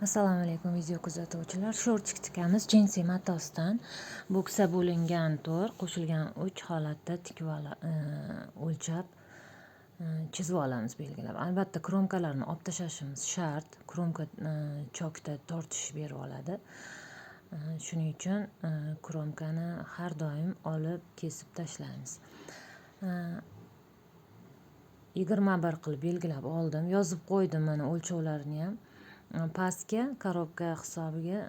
Assalomu alaykum video kuzatuvchilar. Shortik tikamiz jinsi matosidan. Bo'ksa bo'lingan 4, qo'shilgan 3 holatda tikib o'lchab chizib olamiz, belgilab. Albatta kromkalarni olib tashlashimiz shart. Kromka chokda tortish berib oladi. Shuning uchun kromkani har doim olib kesib tashlaymiz. 21 qilib belgilab oldim. Yozib qo'ydim mana o'lchovlarini ham. Pastga korobka hisobiga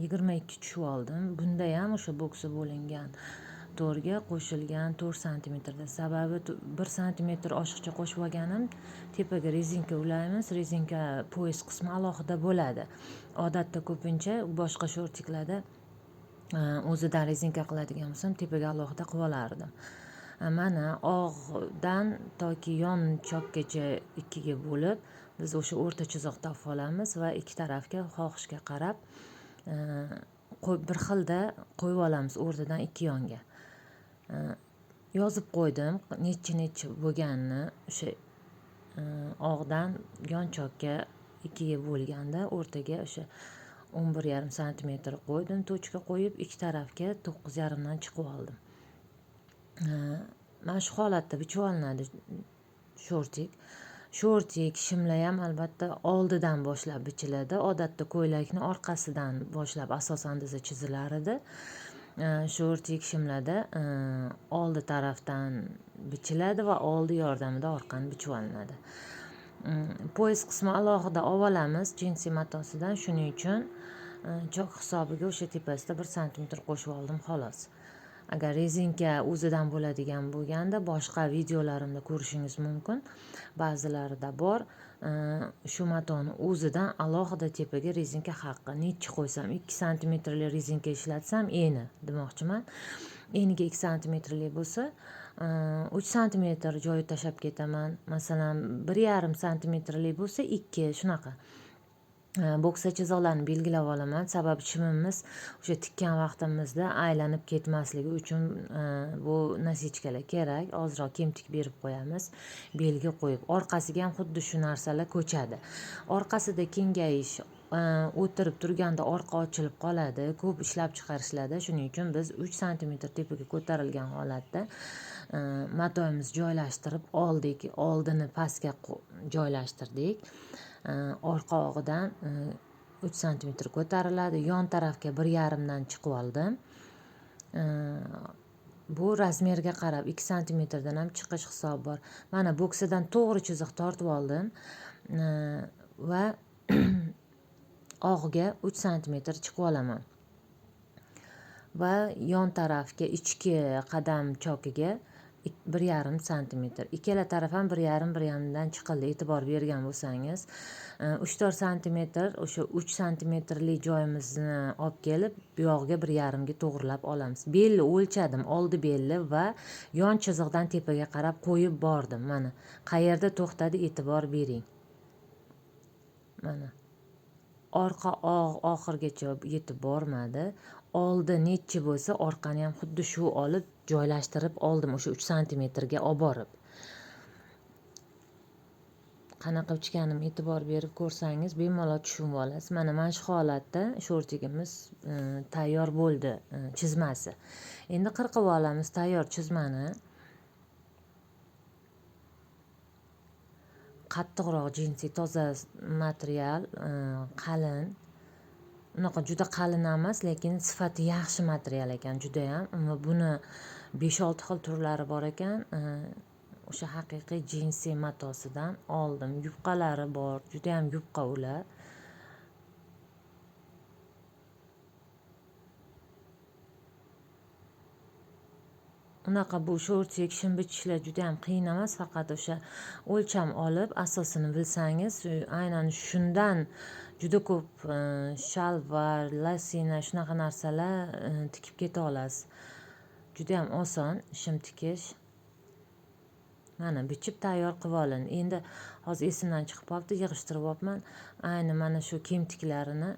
22 tushib oldim. Bunda ham o'sha bo'ksa bo'lingan to'rga qo'shilgan 4 santimetrda. Sababi 1 santimetr oshiqcha qo'shib olganim, tepaga rezinka ulaymiz. Rezinka poyez qismi alohida bo'ladi. Odatda ko'pincha boshqa shortiklarda o'zidan rezinka qiladigan bo'lsam, tepaga alohida qilib olardim. Mana og'dan toki yon chokkacha 2ga bo'lib, biz o'sha o'rta chiziq topib olamiz va ikki tarafga xohishga qarab bir xilda qo'yib olamiz o'rtadan ikki yonga. Yozib qo'ydim necha-necha bo'lganini, o'sha og'dan yon chokka 2ga bo'lganda o'rtaga o'sha 11,5 santimetr qo'ydim, tochka qo'yib ikki tarafga 9,5 dan chiqib oldim. Mana shu holatda bichib olinadi shortik. Shortik shimla ham albatta oldidan boshlab bichiladi. Odatda ko'ylakni orqasidan boshlab asosan desa chizilar edi. Shortik shimlada oldi tarafdan bichiladi va oldi yordamida orqani bichib olinadi. Poyez qismi alohida olib olamiz jinsi matosidan. Shuning uchun chok hisobiga o'sha tepasida 1 santimetr qo'shib oldim xolos. Agar rezinka o'zidan bo'ladigan bo'lganda boshqa videolarimda ko'rishingiz mumkin. Ba'zilarida bor. Shu matoni o'zidan alohida tepaga rezinka haqqi. Nechi qo'ysam 2 santimetrli rezinka ishlatsam eni demoqchiman. Eniga 2 santimetrli bo'lsa, 3 santimetr joyi tashlab ketaman. Masalan, 1,5 santimetrli bo'lsa 2, shunaqa. Bo'ksa chiziqlarni belgilab olaman. Sababi shimimiz o'sha tikkan vaqtimizda aylanib ketmasligi uchun bu nasichkalar kerak. Ozroq kemtik berib qo'yamiz, belgi qo'yib. Orqasiga ham xuddi shu narsalar ko'chadi. Orqasida kengayish, o'tirib turganda orqa ochilib qoladi. Ko'p ishlab chiqarishlarda. Shuning uchun biz 3 santimetr tepaga ko'tarilgan holatda matoimizni joylashtirib oldik. Oldini pastga joylashtirdik. Orqa og'idan 3 santimetr ko'tariladi. Yon tarafga 1,5 dan chiqib oldim. Bu razmerga qarab 2 santimetrdan ham chiqish hisobi bor. Mana bo'ksadan to'g'ri chiziq tortib oldim va og'iga 3 santimetr chiqib olaman. Va yon tarafga ichki qadam chokiga 1,5 santimetr. Ikkala taraf ham 1,5 1,5 dan chiqildi. E'tibor bergan bo'lsangiz, 3-4 santimetr o'sha 3 santimetrli joyimizni olib kelib, bu yog'iga 1,5 ga to'g'rilab olamiz. Belni o'lchadim, oldi belni va yon chiziqdan tepaga qarab qo'yib bordim. Mana qayerda to'xtadi, e'tibor bering. Mana orqa og' oxirgacha yetib bormadi. Oldi nechi bo'lsa, orqani ham xuddi shu olib joylashtirib oldim o'sha 3 santimetrga olib borib. Qanaqa bichganim e'tibor berib ko'rsangiz bemalol tushunib olasiz. Mana shu holatda shortigimiz tayyor bo'ldi, chizmasi. Endi qirqib olamiz tayyor chizmani. Qattiqroq jinsi, toza material, qalin. Unaqa juda qalin emas, lekin sifati yaxshi material ekan juda ham. Ammo buni 5-6 xil turlari bor ekan. O'sha haqiqiy jinsi matosidan oldim. Yupqalari bor, juda ham yupqa ular. Unaqa bu shortik, shim bichishlar juda ham qiyin emas, faqat o'sha o'lcham olib asosini bilsangiz, aynan shundan juda ko'p shalvar, lasina shunaqa narsalar tikib keta olasiz. Juda ham oson shim tikish. Mana bichib tayyor qilib olin. Endi hozir esimdan chiqib qolibdi, yig'ishtirib olibman. Ayni mana shu kemtiklarini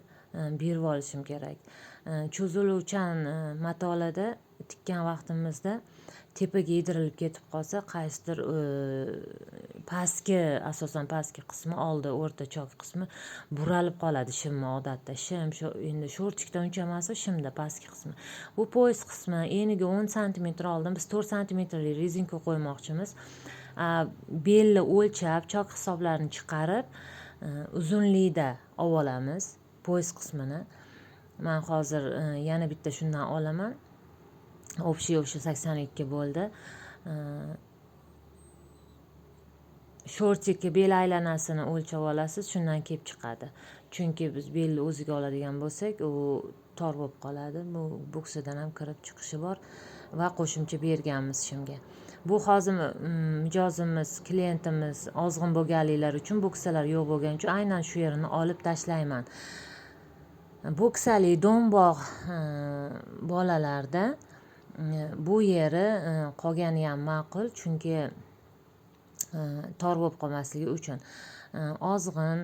berib olishim kerak. Cho'ziluvchan matolarda Tikkan vaqtimizda tepaga yedirilib ketib qolsa, qaysidir pastki, asosan pastki qismi, oldi o'rta chok qismi buralib qoladi shimni odatda. Shim shu endi shortikda uncha emas, shimda pastki qismi. Bu poyas qismi eniga 10 santimetr oldim. Biz 4 santimetrli rezinka qo'ymoqchimiz. Belni o'lchab, chok hisoblarini chiqarib, uzunlikda olib olamiz poyas qismini. Men hozir yana bitta shundan olaman. Общий o'sha 82 bo'ldi. Shortiki bel aylanasini o'lchab olasiz, shundan kelib chiqadi. Chunki biz belni o'ziga oladigan bo'lsak, u tor bo'lib qoladi. Bu buksadan ham kirib chiqishi bor va qo'shimcha berganmiz shunga. Bu hozir mijozimiz, klientimiz ozg'in bo'lganliklar uchun, buksalar yo'q bo'lgani uchun aynan shu yerini olib tashlayman. Buksali do'mboq bolalarda bu yeri qolgani ham ma'qul, chunki tor bo'lib qolmasligi uchun. Ozg'in,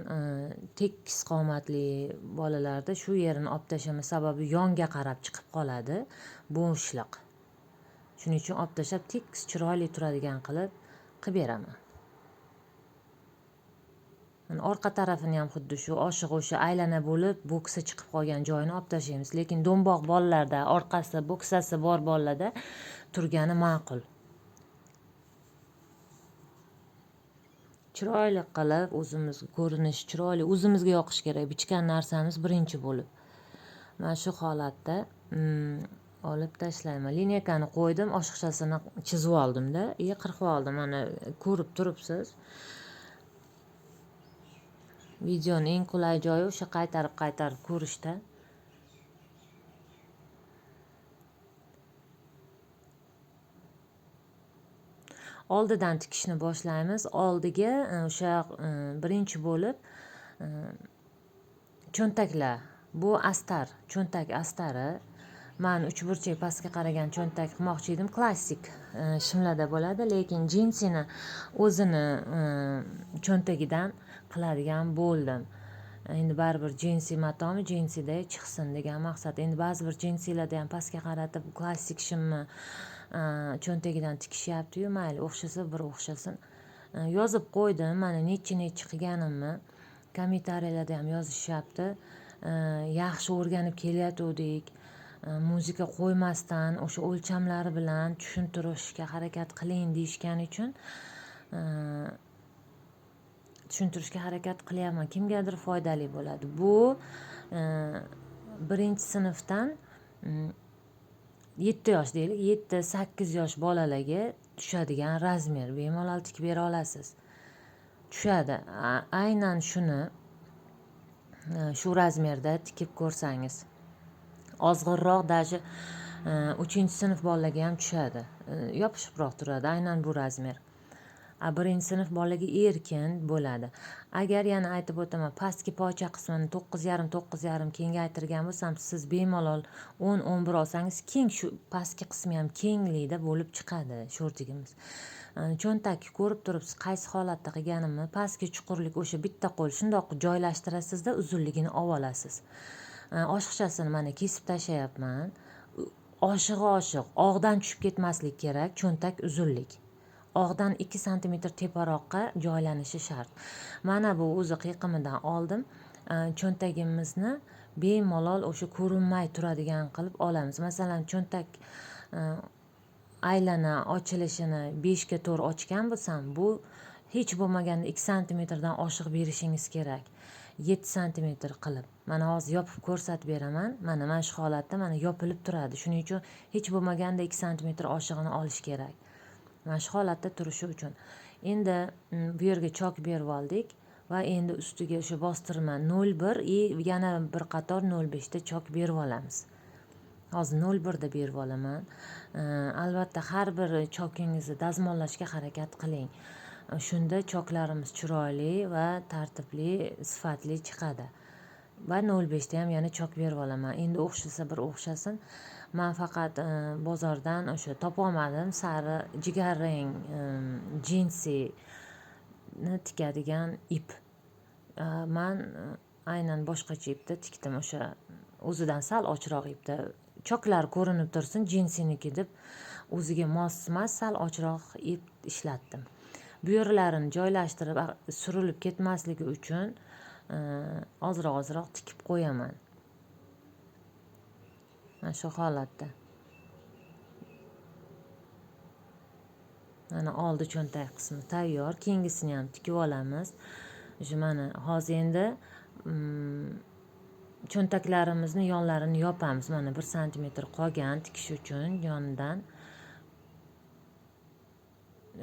tekis qomatli bolalarda shu yerini olib tashlamas, sababi yonga qarab chiqib qoladi bo'shliq. Shuning uchun olib tashlab tekis chiroyli turadigan qilib qilib beraman. Mana orqa tarafini ham xuddi shu oshiq o'sha aylana bo'lib boksa chiqib qolgan joyini olib tashlaymiz. Lekin do'mboq bolalarda, orqasi boksasi bor bolalarda turgani ma'qul. Chiroyli qilib o'zimiz ko'rinish chiroyli, o'zimizga yoqish kerak bichgan narsamiz birinchi bo'lib. Mana shu holatda olib tashlayman. Lineykani qo'ydim, oshiqchasini chizib oldimda, qirqib oldim. Mana ko'rib turibsiz. Videoning eng qulay joyi o'sha qaytarib-qaytarib ko'rishda. Oldidan tikishni boshlaymiz. Oldiga o'sha birinchi bo'lib cho'ntaklar. Bu astar, cho'ntak astari. Men uchburchak pastga qaragan cho'ntak qilmoqchi edim. Klassik shimlarda bo'ladi, lekin jinsini o'zini cho'ntagidan qiladigan bo'ldim. Endi baribir jinsi matomi jinsida chiqsin degan maqsad. Endi ba'zi bir jinsilarda ham pastga qaratib klassik shimni cho'ntagidan tikishyapti-yu, mayli o'xshasa bir o'xshasin. Yozib qo'ydim, mana necha-necha qilganimni kommentariyalarda ham yozishyapti. Yaxshi o'rganib kelayotgandik. Muzika qo'ymasdan o'sha o'lchamlari bilan tushuntirishga harakat qiling deyishgani uchun tushuntirishga harakat qilyapman. Kimgadir foydali bo'ladi. Bu birinchi sinfdan 7 yosh deylik, 7-8 yosh bolalarga tushadigan razmer. Bemalol tikib bera olasiz. Tushadi. Aynan shuni shu razmerda tikib ko'rsangiz. Ozg'inroq даже 3-sinf bolalarga ham tushadi. Yopishibroq turadi aynan bu razmer. Birinchi sinf bolaga erkin bo'ladi. Agar yana aytib o'taman, pastki poycha qismini 9,5 9,5 kengaytirgan bo'lsam, siz bemalol 10 11 olsangiz, keng shu pastki qismi ham kenglikda bo'lib chiqadi shortigimiz. Cho'ntakni ko'rib turibsiz qaysi holatda qilganimni, pastki chuqurlik o'sha bitta qo'l shundoq joylashtirasizda, uzunligini olib olasiz. Oshiqchasini mana kesib tashlayapman. Oshig'i oshiq, og'dan tushib ketmaslik kerak, cho'ntak uzunlik. Og'dan 2 santimetr teparoqqa joylanishi shart. Mana bu o'zi qiqimidan oldim. Cho'ntagimizni bemalol o'sha ko'rinmay turadigan qilib olamiz. Masalan, cho'ntak aylana ochilishini 5 ga 4 ochgan bo'lsam, bu hech bo'lmaganda 2 santimetrdan oshiq berishingiz kerak. 7 santimetr qilib. Mana hozir yopib ko'rsatib beraman. Mana shu holatda mana yopilib turadi. Shuning uchun hech bo'lmaganda 2 santimetr oshig'ini olish kerak. Mana shu holatda turishi uchun. Endi bu yerga chok berib oldik va endi ustiga o'sha bostirma 0,1 и yana bir qator 0,5 ta chok berib olamiz. Hozir 0,1 da berib olaman. Albatta har bir chokingizni dazmollashga harakat qiling. Shunda choklarimiz chiroyli va tartibli, sifatli chiqadi. Va 0,5 ta ham yana chok berib olaman. Endi o'xshasa bir o'xshasin. Men faqat bozordan o'sha topa olmadim sari jigarrang jinsini tikadigan ip. Men aynan boshqacha ipda tikdim, o'sha o'zidan sal ochroq ipda Choklar ko'rinib tursin, jinsiniki deb o'ziga mos emas, sal ochroq ip ishlatdim. Bu yerlarini joylashtirib surilib ketmasligi uchun ozroq-ozroq tikib qo'yaman. Mana shu holatda. Mana oldi cho'ntak qismi tayyor. Keyingisini ham tikib olamiz. Shu mana hozir endi cho'ntaklarimizni yonlarini yopamiz. Mana 1 santimetr qolgan tikish uchun yonidan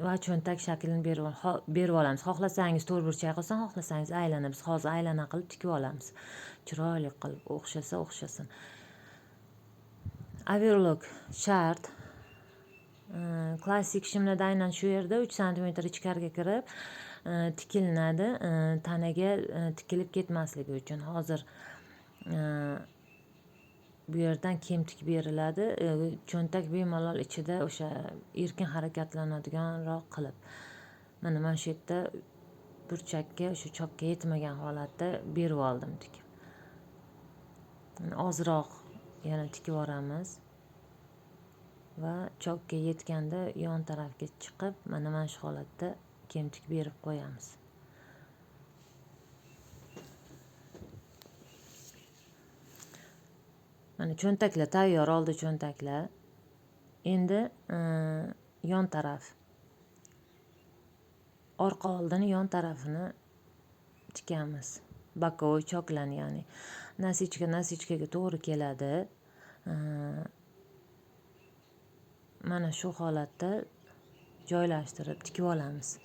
va cho'ntak shaklini berib olamiz. Xohlasangiz to'rtburchak qilsin, xohlasangiz aylana. Biz hozir aylana qilib tikib olamiz. Chiroyli qilib o'xshasa o'xshasin. Overlock shart. Klassik shimlarda aynan shu yerda 3 santimetr ichkariga kirib tikilinadi, tanaga tikilib ketmasligi uchun. Hozir bu yerdan kemtik beriladi. Cho'ntak bemalol ichida o'sha erkin harakatlanadiganroq qilib. Mana shu yerda burchakka, o'sha chokka yetmagan holatda berib oldim tikib. Ozroq yana tikib yuboramiz va chokka yetganda yon tarafga chiqib, mana shu holatda kemtik berib qo'yamiz. Mana cho'ntaklar tayyor, oldi cho'ntaklar. Endi yon taraf, orqa oldini yon tarafini tikamiz. Боковой choklarni, ya'ni nasichka nasichkaga to'g'ri keladi. Mana shu holatda joylashtirib tikib olamiz.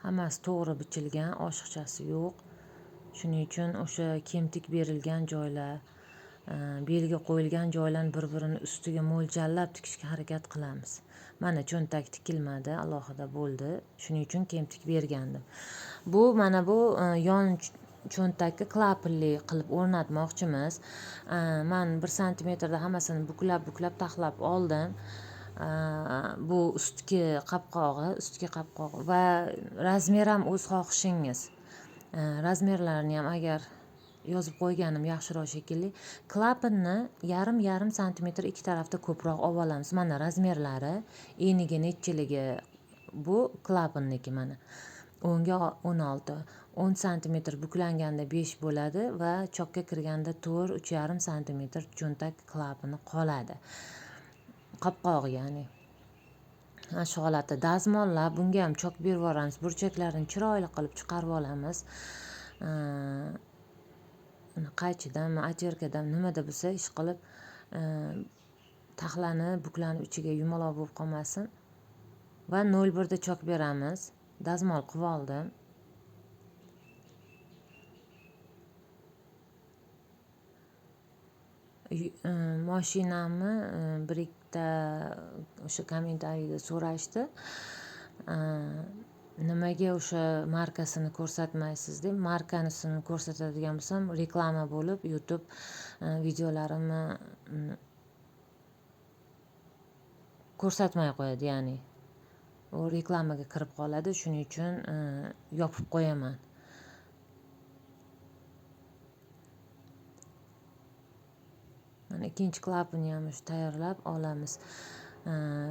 Hammasi to'g'ri bichilgan, oshiqchasi yo'q. Shuning uchun o'sha kemtik berilgan joylar, belgi qo'yilgan joylarni bir-birini ustiga mo'ljallab tikishga harakat qilamiz. Mana cho'ntak tikilmadi, alohida bo'ldi. Shuning uchun kemtik bergandim. Bu mana bu yon cho'ntakka klapanli qilib o'rnatmoqchimiz. Men 1 santimetrda hammasini buklab-buklab taxlab oldim. Bu ustki qopqog'i, ustki qopqog'i va razmer ham o'z xohishingiz. Razmerlarini ham agar yozib qo'yganim yaxshiroq shekilli. Klapanni yarim-yarim santimetr ikki tarafda ko'proq olib olamiz. Mana razmerlari, eniga nechchiligi bu klapanniki mana. 10ga 16, 10 santimetr buklanganda 5 bo'ladi va chokka kirganda to'rt, uch yarim santimetr cho'ntak klapani qoladi. Qopqog'i ya'ni. Mana shu holatda dazmollab bunga ham chok berib yuboramiz. Burchaklarini chiroyli qilib chiqarib olamiz. Qaychidanmi, otverkadan nimada bo'lsa ish qilib, taxlanib, buklanib ichiga yumaloq bo'lib qolmasin. Va nol birda chok beramiz. Dazmol qilib oldim. Mashinamni bir ikkita o'sha kommentariyda so'rashdi. Nimaga o'sha markasini ko'rsatmaysiz deb. Markasini ko'rsatadigan bo'lsam, reklama bo'lib YouTube videolarimni ko'rsatmay qo'yadi, ya'ni u reklamaga kirib qoladi. Shuning uchun yopib qo'yaman. Mana ikkinchi klapanni ham shu tayyorlab olamiz.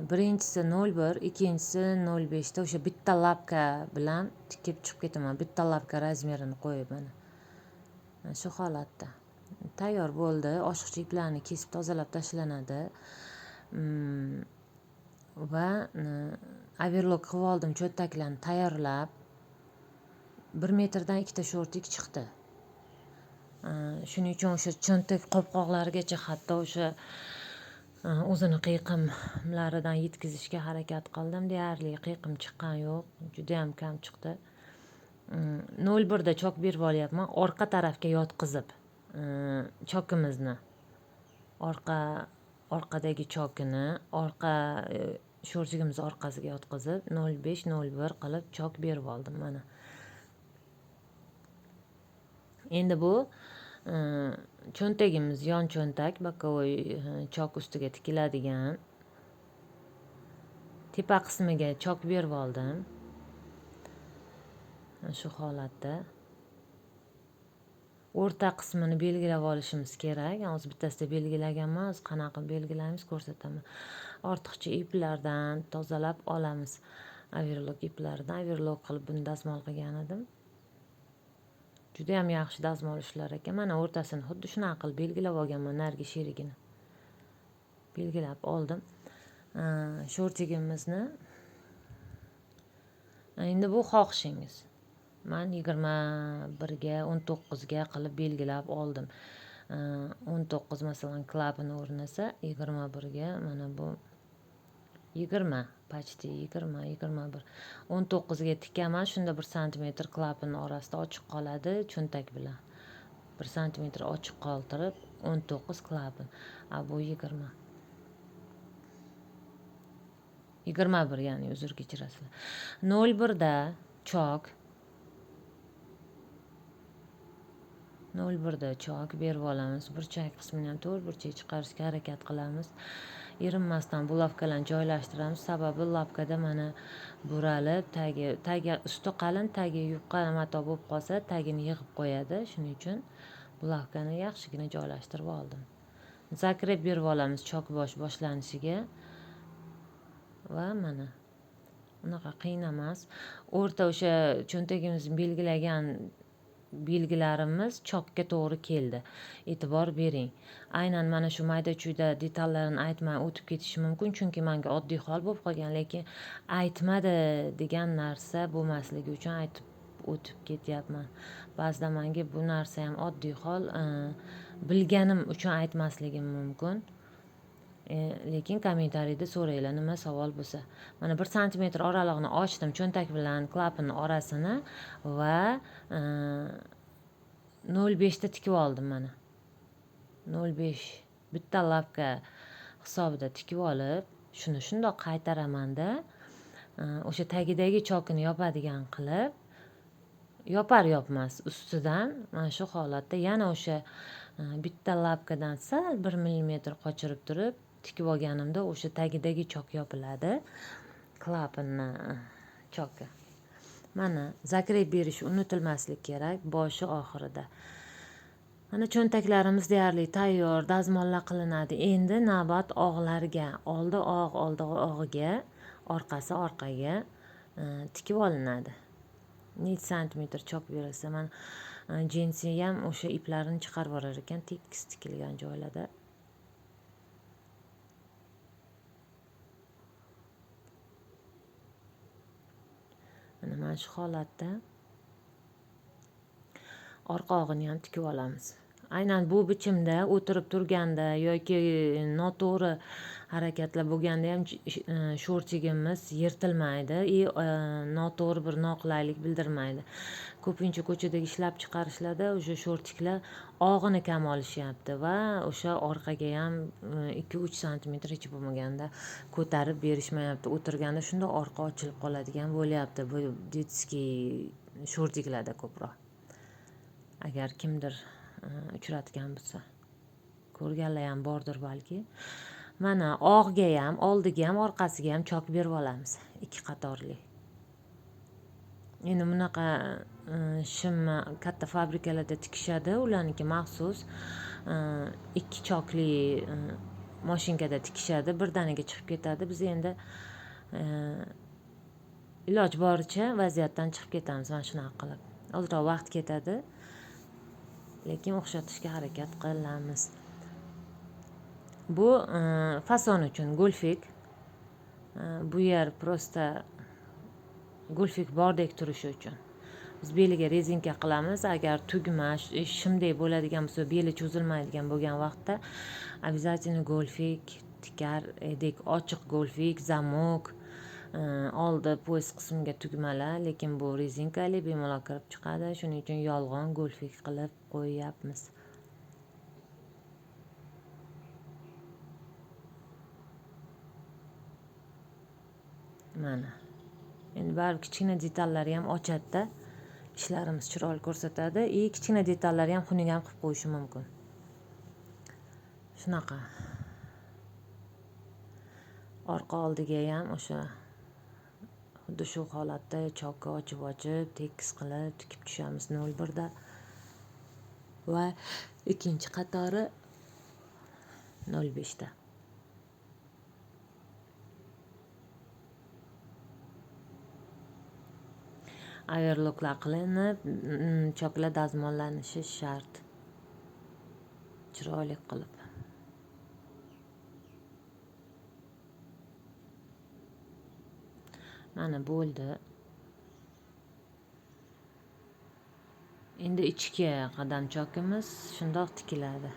Birinchisi nol bir, ikkinchisi nol beshda o'sha bitta lapka bilan tikib chiqib ketaman. Bitta lapka razmerini qo'yib mana. Mana shu holatda tayyor bo'ldi. Oshiqcha iplarni kesib tozalab tashlanadi. Va overlock qilib oldim, cho'ntaklarni tayyorlab. 1 metrdan ikkita shortik chiqdi. Shuning uchun o'sha cho'ntak qopqoqlarigacha hatto o'sha o'zini qiyqimlaridan yetkazishga harakat qildim. Deyarli qiyqim chiqqan yo'q, juda ham kam chiqdi. Nol birda chok berib olyapman, orqa tarafga yotqizib, chokimizni, orqadagi chokini, orqa sho'rchigimiz orqasiga yotqizib nol besh, nol bir qilib chok berib oldim mana. Endi bu cho'ntagimiz yon cho'ntak, боковой chok ustiga tikiladigan. Tepa qismiga chok berib oldim. Mana shu holatda. O'rta qismini belgilab olishimiz kerak. Hozir bittasida belgilaganman, hozir qanaqa qilib belgilaymiz ko'rsataman. Ortiqcha iplardan tozalab olamiz. Overlock iplaridan overlock qilib buni dazmol qilgan edim. Juda ham yaxshi dazmol ishlar ekan. Mana o'rtasini xuddi shunaqa qilib belgilab olganman, narigi sherigini. Belgilab oldim. Shortigimizni endi bu xohishingiz. Men 21 ga, 19 ga qilib belgilab oldim. 19 masalan klapani o'rnasa 21 ga, mana bu 20, почти 20, 21. 19 ga tikaman, shunda 1 santimetr klapanning orasida ochiq qoladi cho'ntak bilan. 1 santimetr ochiq qoldirib 19 klapan. A bu 20. 21, ya'ni uzr kechirasizlar. 0,1 da chok. 0,1 da chok berib olamiz. Burchak qismini ham to'rt burchak chiqarishga harakat qilamiz. Erinmasdan bulavkalarni joylashtiramiz. Sababi lapkada mana buralib, tagi usti qalin, tagi yupqa mato bo'lib qolsa, tagini yig'ib qo'yadi. Shuning uchun bulavkani yaxshigina joylashtirib oldim. Zakrep berib olamiz chok bosh boshlanishiga. Va mana unaqa qiyin emas. O'rta o'sha cho'ntagimizni belgilagan belgilarimiz chokka to'g'ri keldi. E'tibor bering. Aynan mana shu mayda-chuyda detallarini aytmay o'tib ketishi mumkin, chunki menga oddiy hol bo'lib qolgan, lekin aytmadi degan narsa bo'lmasligi uchun aytib o'tib ketyapman. Ba'zida menga bu narsa ham oddiy hol, bilganim uchun aytmasligim mumkin. Lekin kommentariyda so'ranglar, nima savol bo'lsa. Mana 1 santimetr oralig'ini ochdim cho'ntak bilan klapanning orasini va 0,5 ta tikib oldim mana. 0,5 bitta lapka hisobida tikib olib, shuni shundoq qaytaramanda, o'sha tagidagi chokini yopadigan qilib, yopar yopmas ustidan mana shu holatda yana o'sha bitta lapkadan sal 1 millimetr qochirib turib tikib olganimda o'sha tagidagi chok yopiladi, klapanni choki. Mana zakrep berish unutilmaslik kerak boshi oxirida. Mana cho'ntaklarimiz deyarli tayyor, dazmollar qilinadi. Endi navbat og'larga, oldi og', oldi og'iga, orqasi orqaga tikib olinadi. Necha santimetr chok berilsa, mana jinsi ham o'sha iplarini chiqarib yuborar ekan tekis tikilgan joylarda. Mana shu holatda orqa og'ini ham tikib olamiz. Aynan bu bichimda o'tirib turganda yoki noto'g'ri harakatlar bo'lganda ham shortigimiz yirtilmaydi noto'g'ri bir noqulaylik bildirmaydi. Ko'pincha ko'chadagi ishlab chiqarishlarda o'sha shortiklar og'ini kam olishyapti va o'sha orqaga ham 2-3 santimetr hech bo'lmaganda ko'tarib berishmayapti. O'tirganda shunda orqa ochilib qoladigan bo'lyapti. Bu detskiy shortiklarda ko'proq. Agar kimdir uchratgan bo'lsa, ko'rganlar ham bordir balki. Mana og'ga ham, oldiga ham, orqasiga ham chok berib olamiz, 2 qatorli. Endi bunaqa shimni katta fabrikalarda tikishadi, ularniki maxsus 2 chokli mashinkada tikishadi, birdaniga chiqib ketadi. Biz endi iloj boricha vaziyatdan chiqib ketamiz mana shunaqa qilib. Ozroq vaqt ketadi, lekin o'xshatishga harakat qilamiz. Bu fason uchun gulfik. Bu yer prosta gulfik bordek turishi uchun. Biz beliga rezinka qilamiz. Agar tugma shimdek bo'ladigan bo'lsa, beli cho'zilmaydigan bo'lgan vaqtda обязательно gulfik tikar edik. Ochiq gulfik, zamok, oldi poyez qismiga tugmalar, lekin bu rezinkali bemalol kirib chiqadi. Shuning uchun yolg'on gulfik qilib qo'yyapmiz. Mana. Endi baribir kichkina detallari ham ochadi-da, ishlarimiz chiroyli ko'rsatadi. Kichkina detallari ham xunuk ham qilib qo'yishi mumkin. Shunaqa. Orqa oldiga ham o'sha xuddi shu holatda chokka ochib-ochib, tekis qilib tikib tushamiz 0,1 da. Va ikkinchi qatori 0,5 ta. Overlocklar qilinib, choklar dazmollanishi shart. Chiroyli qilib. Mana bo'ldi. Endi ichki qadam chokimiz shundoq tikiladi.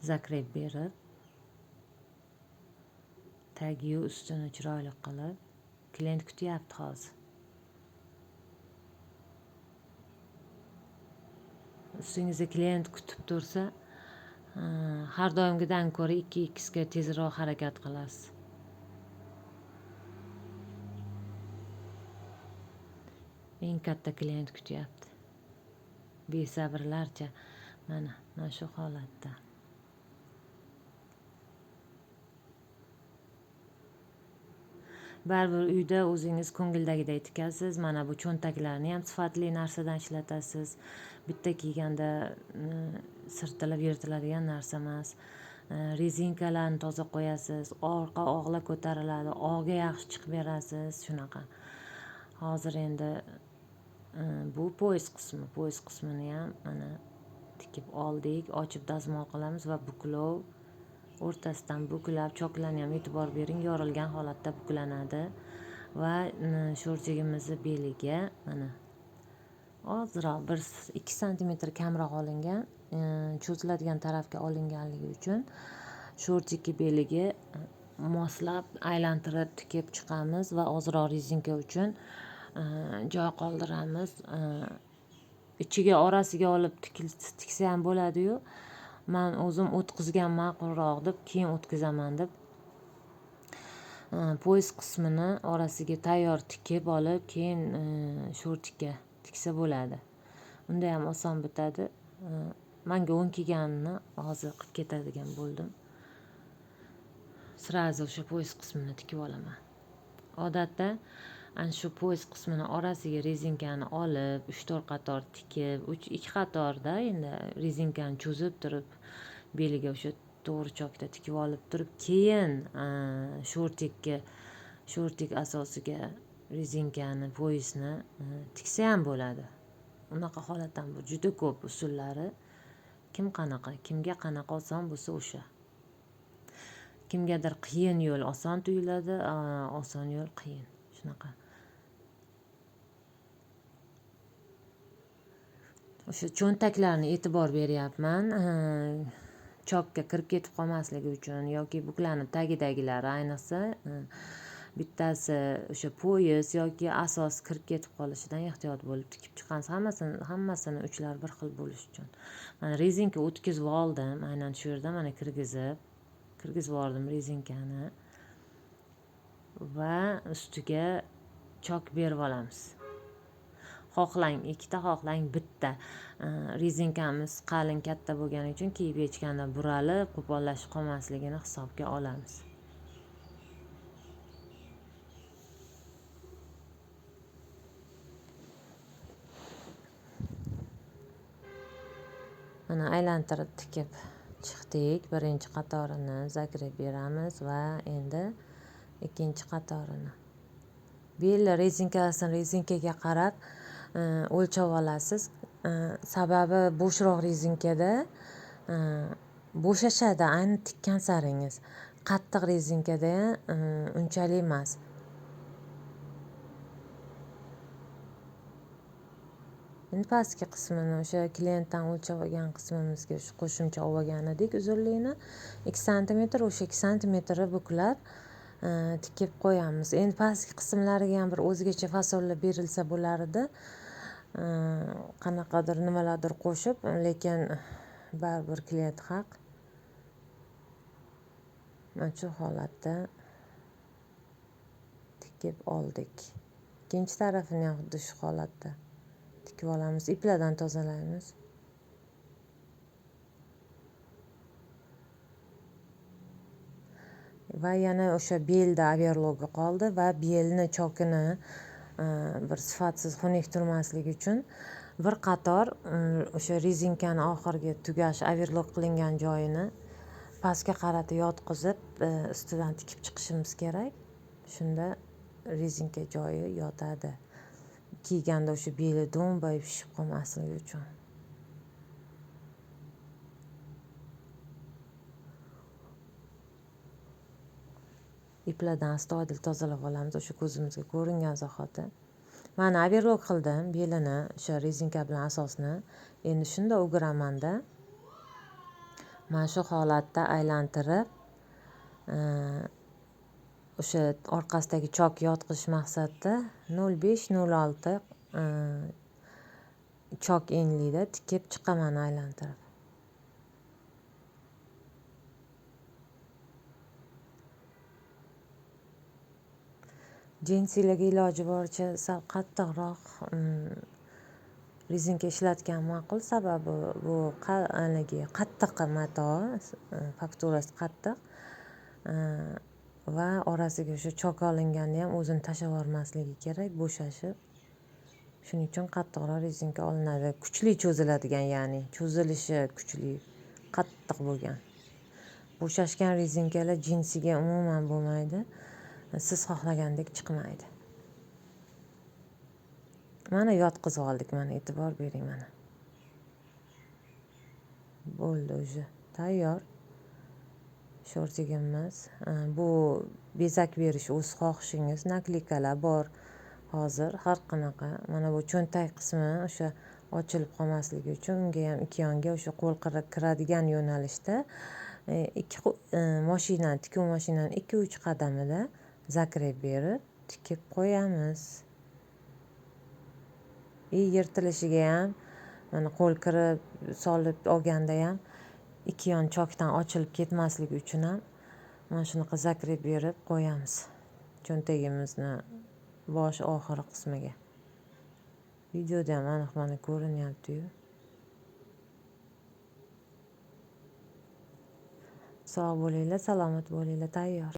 Zakrep berib, tagiyu ustini chiroyli qilib, klient kutyapti hozir. Ustingizda klient kutib tursa, har doimgidan ko'ra 2x ga tezroq harakat qilasiz. Eng katta klient kutyapti. Besabrlarcha mana shu holatda. Baribir uyda o'zingiz ko'ngildagiday tikasiz. Mana bu cho'ntaklarni ham sifatli narsadan ishlatasiz. Bitta kiyganda sirtilib yirtiladigan narsa emas. Rezinkalarni toza qo'yasiz, orqa og'la ko'tariladi, og'ga yaxshi chiqib berasiz, shunaqa. Hozir endi bu poyez qismi, poyez qismini ham mana tikib oldik, ochib dazmol qilamiz va buklov o'rtasidan buklab, choklarni ham e'tibor bering, yorilgan holatda buklanadi va sho'rchigimizni beliga mana ozroq 1-2 santimetr kamroq olingan, cho'ziladigan tarafga olinganligi uchun sho'rchikni beliga moslab aylantirib tikib chiqamiz va ozroq rezinka uchun joy qoldiramiz. Ichiga orasiga olib tiksa ham bo'ladi-yu. Men o'zim o'tkazgan ma'qulroq deb, keyin o'tkazaman deb poyez qismini orasiga tayyor tikib olib, keyin sho'rtikka tiksa bo'ladi. Unda ham oson bitadi. Menga o'ng kelganini hozir qilib ketadigan bo'ldim. Srazi o'sha poyez qismini tikib olaman. Odatda ana shu poyez qismini orasiga rezinkani olib, 3-4 qator tikib, 3-2 qatorda endi rezinkani cho'zib turib, beliga o'sha to'g'ri chokda tikib olib turib, keyin sho'rtik asosiga rezinkani, poyezni tiksa ham bo'ladi. Unaqa holat ham bor. Juda ko'p usullari. Kim qanaqa, kimga qanaqa oson bo'lsa o'sha. Kimgadir qiyin yo'l oson tuyuladi, oson yo'l qiyin. Shunaqa. O'sha cho'ntaklarni e'tibor beryapman. Chokka kirib ketib qolmasligi uchun yoki buklanib tagidagilari ayniqsa bittasi o'sha poyez yoki asos kirib ketib qolishidan ehtiyot bo'lib tikib chiqamiz. Hammasini uchlari bir xil bo'lishi uchun. Mana rezinka o'tkazib oldim, aynan shu yerda mana kirgizib oldim rezinkani va ustiga chok berib olamiz. Xohlang ikkita, xohlang bitta. Rezinkamiz qalin katta bo'lgani uchun kiyib yechganda buralib, qo'pollashib qolmasligini hisobga olamiz. Mana aylantirib tikib chiqdik. Birinchi qatorini zakrib beramiz va endi ikkinchi qatorini. Bel rezinkasini rezinkaga qarab o'lchab olasiz. Sababi bo'shroq rezinkada bo'shashadi ayni tikkan saringiz. Qattiq rezinkada unchalik emas. Endi pastki qismini o'sha klientdan o'lchab olgan qismimizga shu qo'shimcha olgan edik uzunligini 2 santimetr, o'sha 2 santimetrni buklab tikib qo'yamiz. Endi pastki qismlariga ham bir o'zgacha fasonlar berilsa bo'lar edi. Qanaqadir nimalardir qo'shib, lekin baribir klient haq. Mana shu holatda tikib oldik. Ikkinchi tarafini ham xuddi shu holatda tikib olamiz, iplardan tozalaymiz. Va yana o'sha belda overlogi qoldi va belni chokini bir sifatsiz xunuk turmasligi uchun bir qator o'sha rezinkani oxirgi tugash overlok qilingan joyini pastga qaratib yotqizib, ustidan tikib chiqishimiz kerak. Shunda rezinka joyi yotadi. Kiyganda o'sha beli do'mbayib shishib qolmasligi uchun. Iplardan astoydil tozalab olamiz o'sha ko'zimizga ko'ringan zahoti. Mana overlok qildim belini o'sha rezinka bilan asosni. Endi shunda o'giramanda mana shu holatda aylantirib, o'sha orqasidagi chok yotqizish maqsadida 0,5, 0,6, chok enlikda tikib chiqaman aylantirib. Jinsilarga iloji boricha sal qattiqroq rezinka ishlatgan ma'qul, sababi bu haligi qattiq mato, fakturasi qattiq va orasiga o'sha chok olinganda ham o'zini tashlab yubormasligi kerak, bo'shashib. Shuning uchun qattiqroq rezinka olinadi, kuchli cho'ziladigan, ya'ni cho'zilishi kuchli, qattiq bo'lgan. Bo'shashgan rezinkalar jinsiga umuman bo'lmaydi. Siz xohlagandek chiqmaydi. Mana yotqizib oldik, mana e'tibor bering mana. Bo'ldi уже, tayyor. Shortigimiz. Bu bezak berish o'z xohishingiz, naklikalar bor hozir har qanaqa. Mana bu cho'ntak qismi o'sha ochilib qolmasligi uchun unga ham ikki yonga o'sha qo'l kiradigan yo'nalishda, ikki mashina, tikuv mashinani 2-3 qadamida zakreb berib tikib qo'yamiz. Yirtilishiga ham mana qo'l kirib solib olganda ham ikki yon chokdan ochilib ketmasligi uchun ham mana shunaqa zakreb berib qo'yamiz cho'ntagimizni bosh oxiri qismiga. Videoda ham aniq mana ko'rinyapti-yu. Sog' bo'linglar, salomat bo'linglar, tayyor.